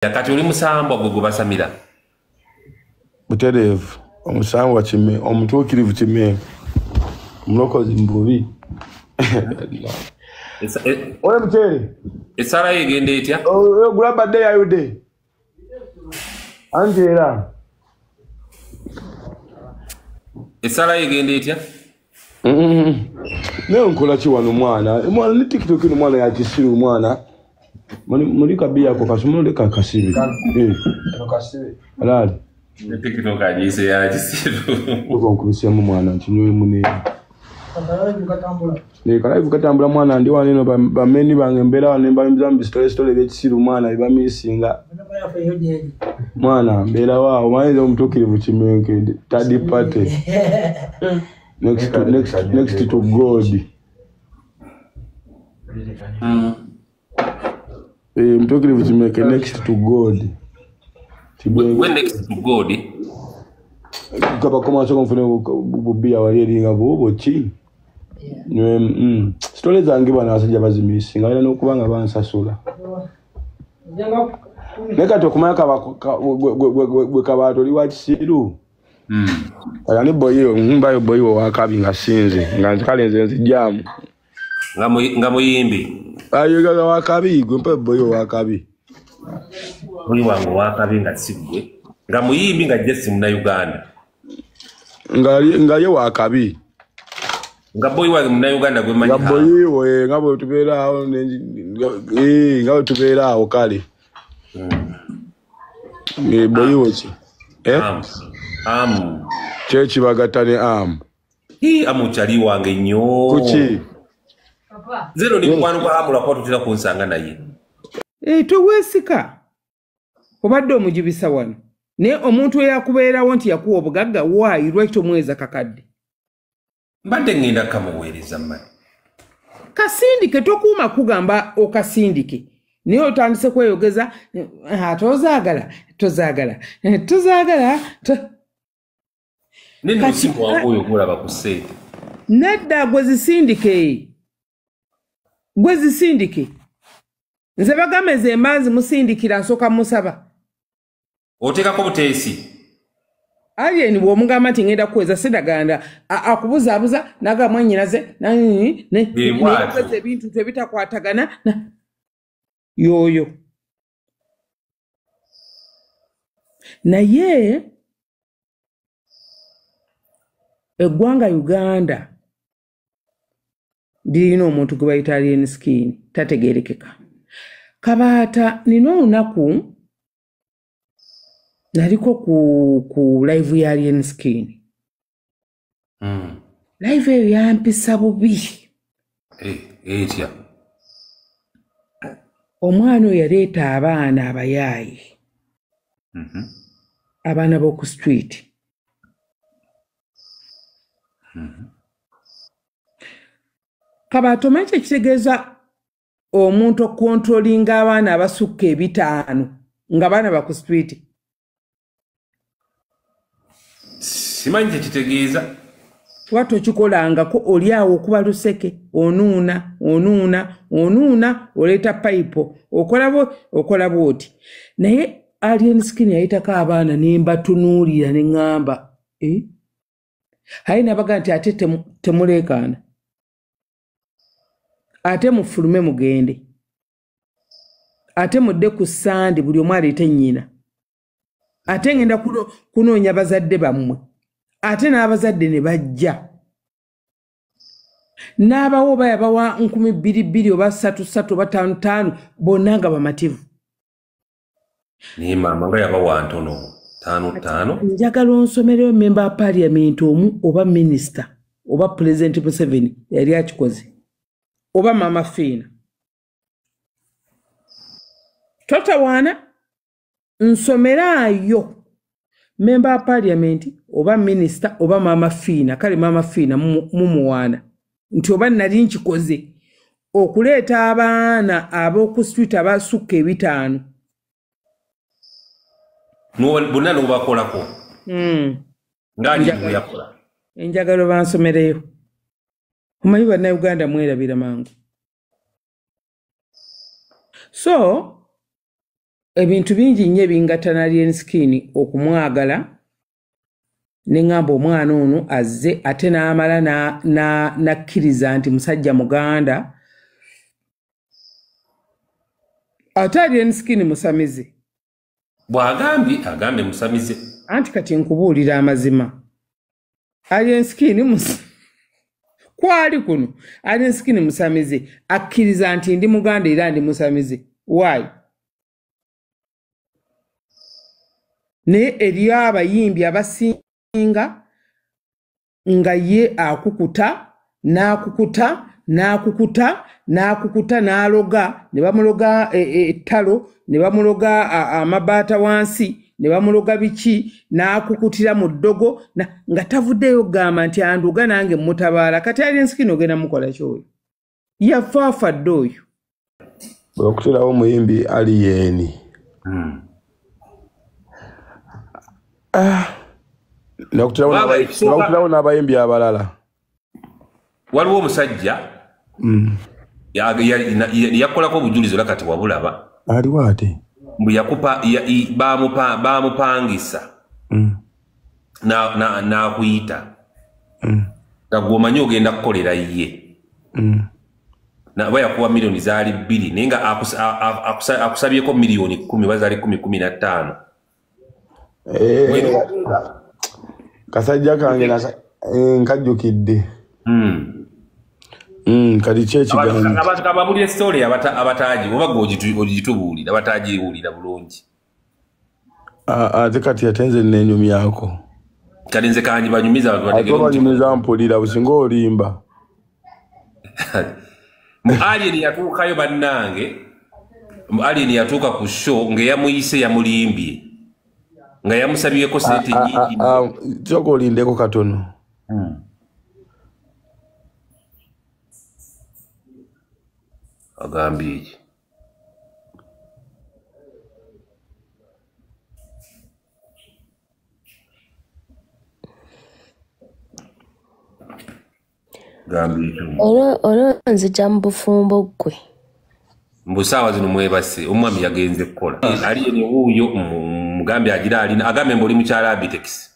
Kati oli musambwa gwe gwe basamira. Butereevu omusambwa kime omutuukirivu kime omulokozi mbubi. Ole mukyere. Essala yo egenda etya? Gulabadde yayudde. Anti era. Essala yo egenda etya? Naye nkola ki wano mwana? Mwana ne TikTok ino mwana ya kisiru mwana. Muli kabiya ko kasumulu leka kasibe. Kasibe. Halali. Ne TikTok agiyise ya kisiru. Uko nkubisemu mwana nti mune. Kalive katambula mwana ndi waneno bameni bange mbeera wano mba mbi story story byekisiru mwana bamisinga. Mwana mbeera waawo manyiza omutuukirivu kimenke third party. Next to God. Mtuukirivu kimenke next to God. When next to God? Kaba koma soko mfune bubia wali eringa bubo ki? Story zange bano abasajja bazimisinga balina n'okuba nga bansasula. Naye kati okumanya gwe kabaata oli wa kisiru. Kati ani boyiwo mbayo boyiwo wakabi nga sinze nga nze kale nze nzijjamu. Nga muyimbi. Ayo nga wakabi gwe mpa boyiwo wakabi. Boyi wange wakabi nga si gwe. Nga muyimbi nga Jesse Munnayuganda. Nga ye wakabi. Nga boyi wange Munnayuganda gwe manyi. Nga boyiwo nga bwe tubeera awo nga bwe tubeera awo kale. Boyiwo ki? Amu. Kye kibagatta ne amu. Amu kyali wange nnyo. Kuki? Zero ni mukwano gwa Amu lwakuba tutera kunsanga naye. Toweesika. Obadde omujibisa wano. Naye omuntu eyakubeerawo nti yakuwa obugagga waayi lwaki tomuweeza kakadde? Mbadde ngenda kamuweereza mmani. Kasindike tokuuma kugamba okasindike. Naye otandise kweyogeza tozaagala tozaagala tozaagala. Nene osimu wangu oyo gw'olaba ku ssente. Nedda gwe zisindike. Gwe zisindike. Nze bagambe nze embanzi musindikira nsooka musaba. Oteekako buteesi. Alien bw'omugamba nti ngenda kuweza sidaganda akubuzaabuza n'agamba mwannyinaze neyogeza ebintu tebitakwatagana yoyo. Naye eggwanga Uganda lirina omuntu gwe bayita Alien Skin tategeerekeka. Kabaata nina olunaku naliko ku live ya Alien Skin. Live eyo yampisa bubi. Etya? Omwana oyo yaleeta abaana abayaayi. Abaana b'oku street. Kabaata omanyi kye kitegeeza omuntu okukontrolinga abaana abasukka 5 nga baana ba ku street? Simanyi kye kitegeeza. Kuba tokikolangako oli awo okuba luseke onuuna onuuna onuuna oleeta payipo okola bw'oti. Naye Alien Skin yayitako abaana ne mbatunuulira ne ŋŋamba aye nabaga nti ate temuleekaana ate mufulume mugende ate mudde ku Sande buli omu aleete nnyina ate ngenda kunoonya bazadde bammwe ate n'abazadde ne bajja n'abawo oba yabawa 2,000 oba 3,3 oba 5,5 bonna nga bamativu. Naye maama nga yabawa ntono 5,5. Njagala onsomereyo memba wa parliament omu oba minisita oba President Museveni yali akikoze oba Mama Fiina. Totawaana nsomeraayo memba wa parliament oba minisita oba Mama Fiina. Kale Mama Fiina mumuwaana nti oba nali nkikoze okuleeta abaana ab'oku street abasukka 5. Bonna n'obakolako. Ng'ali bwe yakola. Enjagala bansomereyo. Omanyi Bannayuganda mwerabira mangu. So Ebintu bingi nnyo ebingatta na Alien Skin okumwagala, ne ŋŋamba omwana ono azze ate n'amala n'akkiriza nti musajja Muganda, ate Alien Skin musamize. Bw'agambye agambye musamize. Anti kati nkubuulira amazima, Alien Skin kwali kuno Alien Skin musamize, akkiriza nti ndi Muganda era ndi musamize. Why? Naye eriyo abayimbi abasinga nga ye akukuta n'akukuta n'akukuta n'akukuta n'aloga, ne bamuloga ettalo, ne bamuloga amabaata wansi, ne bamuloga biki, n'akukutira mu ddogo nga tavuddeyo kugamba nti anduga nange mutabaala. Kati Alien Skin ogenda mukola ki oyo? Yafa afadde oyo. Okuterawo omuyimbi Alien. N'okuterawo n'abayimbi abalala. Waliwo omusajja yakolako obujulizi era kati wabulaba. Aliwo ate? Mbu yakupa baamupangisa n'akuyita nga gw'omanyi ogenda kukolera ye. Oba yakuwa miliyoni zaali 2 naye nga akusabyeko miliyoni 10 oba zaali 10 15. Kasajja kange nkajjukidde. Kati ki ekigambo? Abantu kababulire story abataagi oba gwe ogitubuulira abataagiwulira bulungi. Ate kati ate nze nnenyumyako. Kati nze kangi banyumiza abantu bategeere. Ate banyumiza mpulira businga olimba. Mu Alien yatuukayo bannange, mu Alien yatuuka ku show ng'eyamuyise yamulimbye. Nga yamusabyeko ssente nnyingi. Sooka olindeko katono. Agambye ki? Olwo nzija mu bufumbo ggwe. Mbu ssaawa zino mwebase, omwami yagenze kukola. Alien wuuyo mugambe agira alina, agambe mbu oli mukyala Abitex.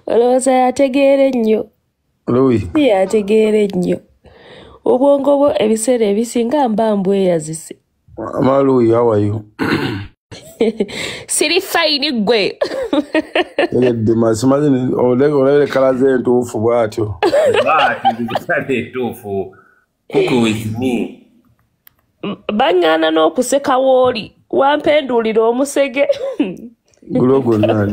Olowooza yategeera ennyo. Louis. Yategeera ennyo. Obwongo bwo ebiseera ebisinga mba mbweyazise. Ma Louis, how are you? Siri fine ggwe. Tegedde mazima olabye kkala ze entuufu bw'atyo. Bw'atyo entuufu. Cook with me. Baŋŋaana n'okuseka w'oli, wampenduulira omusege. Gulo gwonna.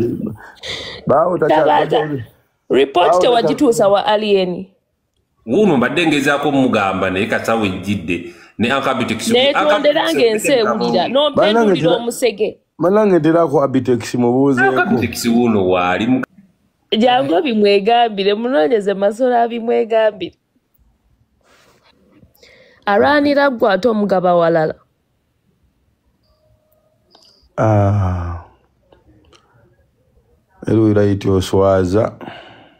Report tewagituusa wa Alien. Wuuno mbadde ngezaako mugamba naye kasawo ejjidde ne Abitex. Neetondera ng'ensi ewulira n'ompenduulira omusege. Bannange nterako Abitex mubuuzeeko. Abitex wuuno waali. Jangu bimwegambire, munoonyeze Masolo abimwegambire. Alwanira ggwe ate omugaba walala. Era right oswaza.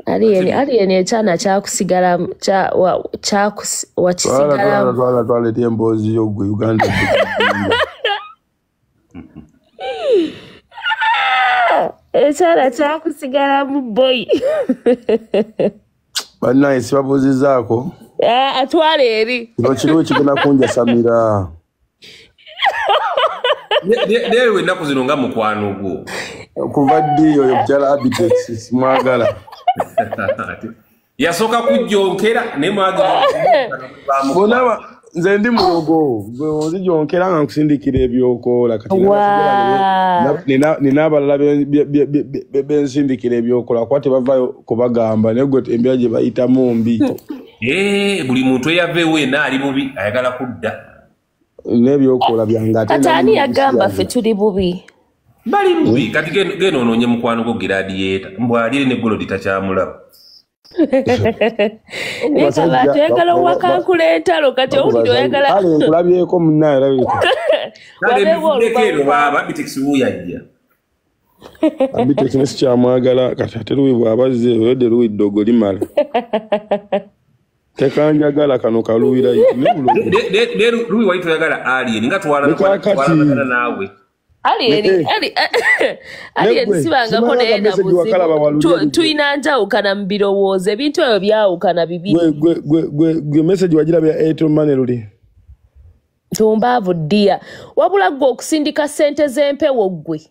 Alien ekyana kyakusigalamu wakisigalamu. Twala eri emboozi yo ggwe Uganda. Ekyana kyakusigalamu boy. Bannange sibabuuzizzaako. Atwala eri. Kino kiriwo kigenda kunjasamira. Leero ennaku zino nga mukwano gwo. Kuva ddi oyo mukyala Abitex simwagala. Yasooka kujjonkera naye mwagala. Bonna nze ndi mulogo, gwe onzijonkera nga nkusindikira ebyokola. Kati nina abalala bensindikira ebyokola kuba tebavaayo kubagamba naye gwe embeera gye bayitamu mbi. Buli muntu eyava ewe ali bubi ayagala kudda. N'ebyokola byange ate Kati ani yagamba ffe tuli bubi? Bali bubi. Kati genda onoonye mukwano gwo Gladiator mbu alire ne Golodi takyamulaba. Naye abantu oyagala owakankula entalo kati owulira oyagala. Kale nkulabyeko munnaye olabika. Wabeewo olubawo. Baaba Abitex wuuyo ajja. Abitex ne sikyamwagala kati ate Louis bw'aba azze oyodde Louis ddogo limala. Tekanjagala kano kaluwira ne Luwi wali toyagala Alien nga twalana naawe. Alien Alien sibangako naye na buzibu. Tulina njawukana mu birowoozo, ebintu ebyo byawukana bibiri. Gwe message wagiraba ya Airtel Money luli. Tumbaavu ddia. Wabula ggwe okusindika ssente z'empewo ggwe.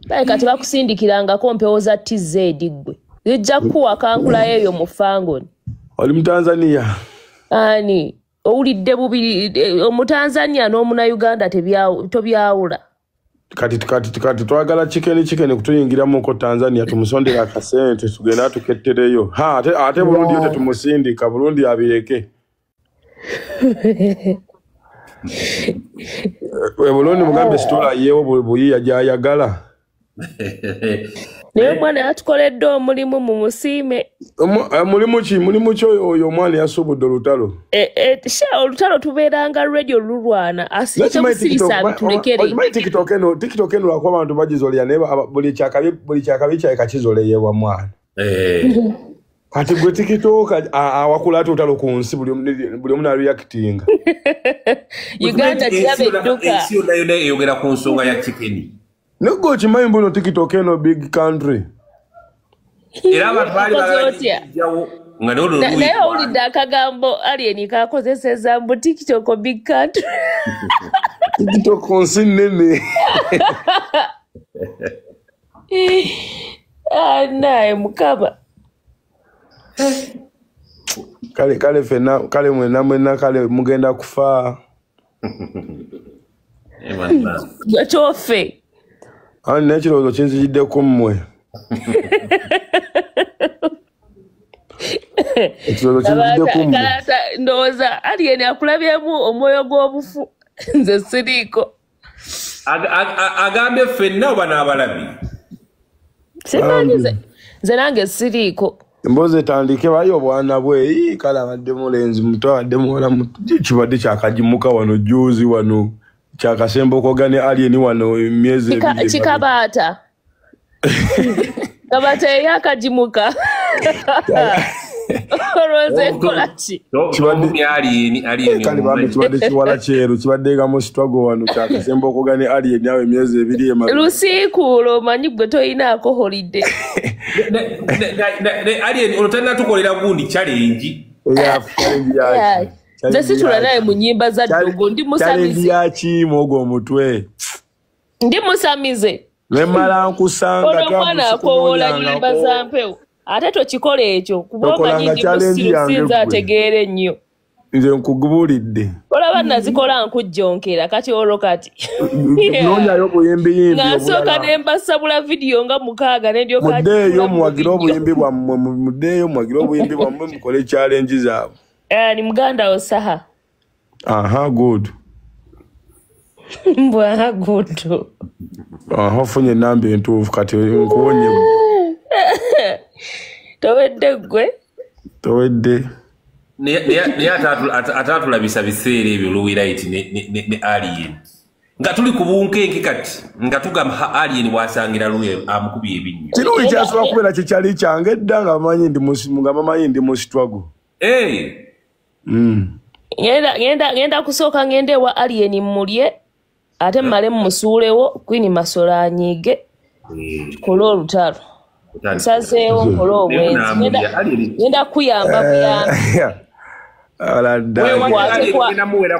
Baye kati bakusindikirangako mpewo za TZ ggwe. Zijja kukuwa kankulayo eyo mu Fangoni. Oli Mutanzania. Ani owulidde bubiri, Omutanzania n'Omunnayuganda tobyawula. Kati twagala chicken kutuyingiramuko Tanzania tumusondera akasente tugenda tukettereyo. Ha ate Burundi yote tumusindika, Burundi abireke. Burundi mugambe sitola yewo buyiya gy'ayagala. Naye omwana yatukoledde omulimu mumusiime. Mulimu ki oyo omwana yasobodde olutalo? Sha olutalo tubeeranga radio lulwana. Asirike busirisa abitulekere. Okimanyi TikTok eno lwakuba abantu bagizolera naye buli kyakabi kyaye kakizoleyebwa mwana. Kati gwe TikTok awakula ate olutalo ku nsi buli omu n'areactinga. Uganda kirabe edduka. Ensi yonna yonna eyogera ku nsonga ya chicken. Nigga okimanyi mbuno TikTok eno big country. Era abantu baali bagala nga naye owulidde akagambo Alien kakozeseza mbu TikTok big country. TikTok nsi nnene. Naye Mukama. Kale fenna kale mwenna kale mugenda kufa. Kyofe. Ani n'ekirowoozo kinzijiddeko mmwe. Ekirowoozo kinzijiddeko mmwe. Ndowooza Alien akulabyemu omwoyo gw'obufu. Nze siriiko. Agambye ffenna oba n'abalabi? Simanyi nze nange siriiko. Emboozi etandike bayo obwana bwe kale abadde mulenzi muto abadde muwala muto kibadde kyakagimuka wano jjuuzi wano kyakasemba okwoga ne Alien wano emyezi ebiri. Kikabaata. Kabaata eyakagimuka. Olowooza ekola ki? Kale bambi kibadde kiwala kyeru kibadde nga mu struggle wano kyakasemba okwoga ne Alien awo emyezi ebiri emabega. Lusiikuulo omanyi gwe toyinaako holiday. Alien ono tannatukolera gundi challenge. Nze situla naye mu nnyimba za ddogo ndi musamize. Challenge yaki mwogwo omutwe. Ndi musamize. Nemala nkusanga ono omwana akowoola nnyimba za mpewo. Ate tokikola ekyo kuba omanyi ndi musiru sinza ategeera ennyo. Nze nkugubuulidde. Olaba nazikola nkujjonkera kati olwo kati. Noonyayo obuyimbiyimbi obulala. Nasooka ne mbasabula vidiyo nga 6 ne ndyoka. Muddeeyo muwagire obuyimbi bwammwe, muddeeyo muwagire obuyimbi bwammwe mukole challenge zaabwe. Ni muganda wo Saha. Aha, good. Mbwa good. Aha, ofunye enamba entuufu kati nkuwonye. Towedde ggwe? Towedde. Naye ataatulabisa biseera ebyo Luwi Light ne Alien. Nga tuli ku bunkenke kati nga tugamba Alien bw'asangira Luwi amukubye ebinnyo. Kino kyasobola kubeera kikyali kyange edda nga bamanyi ndi mu struggle. Ngenda kusooka ngende ewa Alien mmulye ate mmale mmusuulewo Queen Masolo anyiige tukole olutalo. Nsazeewo nkole obwenzi. Ngenda kuyamba buyambi.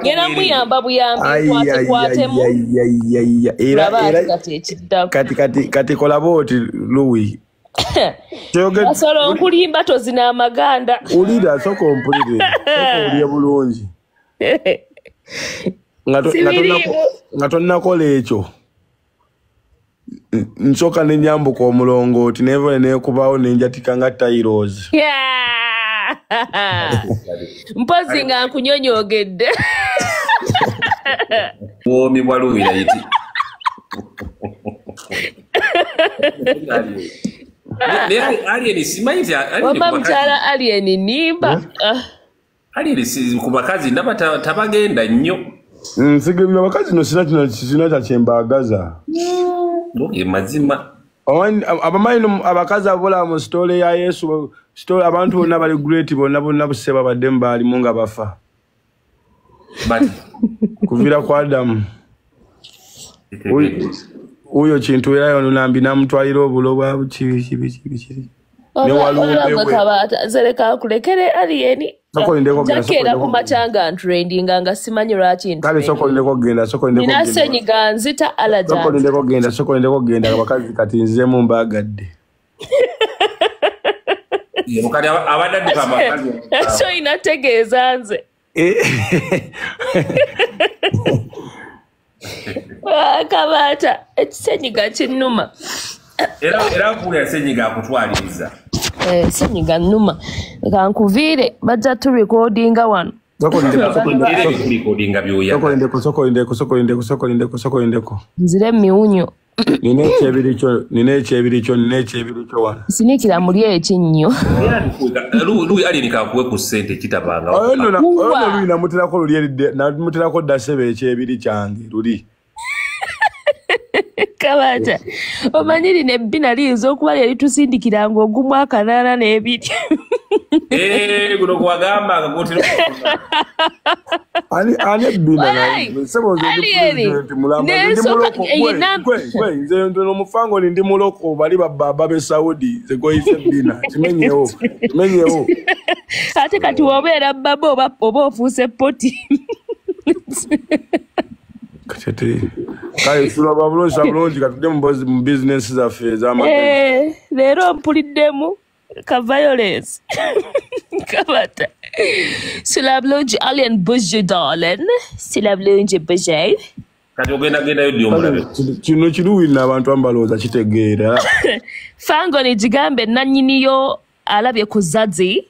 Ngenda muyamba buyambi nkwate-kwatemu. Kati kola bw'oti Luwi. Masolo nkulimba tozina amaganda. Ulira sooka ompulire. Sooka owulire bulungi. Nga tonnakola ekyo. Nsooka ne nyambuka omulongooti nenva neekubaawo ne njatika nga tairos. Mpozi nga nkunyonyoogedde. Bwomi bwa Luwi Light. Alien simanyi nti Wamma mukyala Alien nnimba. Alien ku bakazi ndaba tabagenda nnyo. Nsigibira abakazi no sina kye mbaagaza. Mazima. Abamanyi abakazi abola mu sitole ya Yesu Story abantu bonna bali great bonna bonna buseba badde mbaalimu nga bafa. But kuvira kwa Adamu. Uyo kintu era yono nambi namutwalira obulo bwa kibi kibi kibi. Ne walumbe kabata zereka kulekere alieni. Jakera ku machanga trending nga simanyi lwaki. Kale soko ndeko genda soko ndeko. Nina senyiga nzita alaja. Soko ndeko genda soko ndeko genda abakazi kati nzemu mbagadde. Mukadi abadde kabakazi. So inategeeza nze. Kabata ekisenyiga kinnuma. Era nkuwulira senyiga akutwaliriza. Senyiga nnuma. Leka nkuviire bajja turekodinga wano. Soko ndeko. Nzire miwunyo. Nina ekyebiri kyo wano. Sinikira muli ekinnyo. Lui ali nikakuwe ku ssente kitabanga. Oyo lui namuterako luli eridde namuterako dda ssebe ekyebiri kyange luli. Kabata omanyi lino ebbina liyinza okuba lye litusindikiranga ogumu akanaana n'ebiri. Guno gwagamba nga ani ebbina naye ssebo nze ndi pulezidenti mulamba ndi muloko gwe nze ndono omufango ndi muloko bali bababa b'e Saudi nze goyise ebbina kimenyewo kimenyewo. Ate kati wobeera baba oba ofuuse poti. Kati kale tulaba bulungi katudde mu business zaffe ez'amagezi. Leero mpuliddemu ka violence. Kabata. Sula bulungi alien buju darling. Sula bulungi buju. Kati ogenda gendayo ddi omulabe? Kino kiruwina abantu abalowooza kitegeera. Fango ni gigambe nannyiniyo alabye ku Zazi.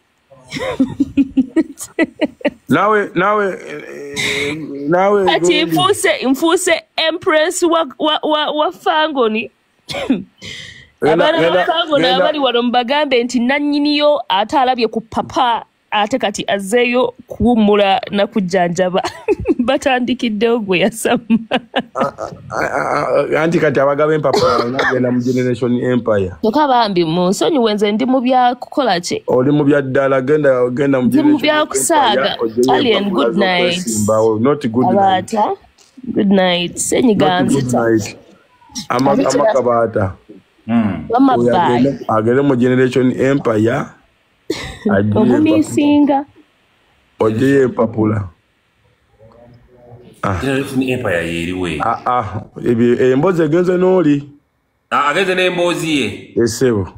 Nawe ati nfuuse empress wa Fangoni. Abaana ba Fangoni abali wano mbagambe nti nannyiniyo ate alabye ku papa ate kati azzeeyo kuwummula na kujjanjaba. Batandikiddewo gwe yasama. Anti kati abagaba empapula nagenda mu Generation Empire. Kyokka bambi munsonyiwe nze ndi mu bya kukola ki? Oli mu bya ddala genda mu Generation bya kusaaga. Alien good night. Not good night. Abata good night. Senyiga nzita. Amakabata. Mama bye. Agende mu Generation Empire. Ogumisinga. Ojeyo empapula. Generation Empire yeriwe. Emboozi egenze n'oli. Agenze n'emboozi ye. Esebo.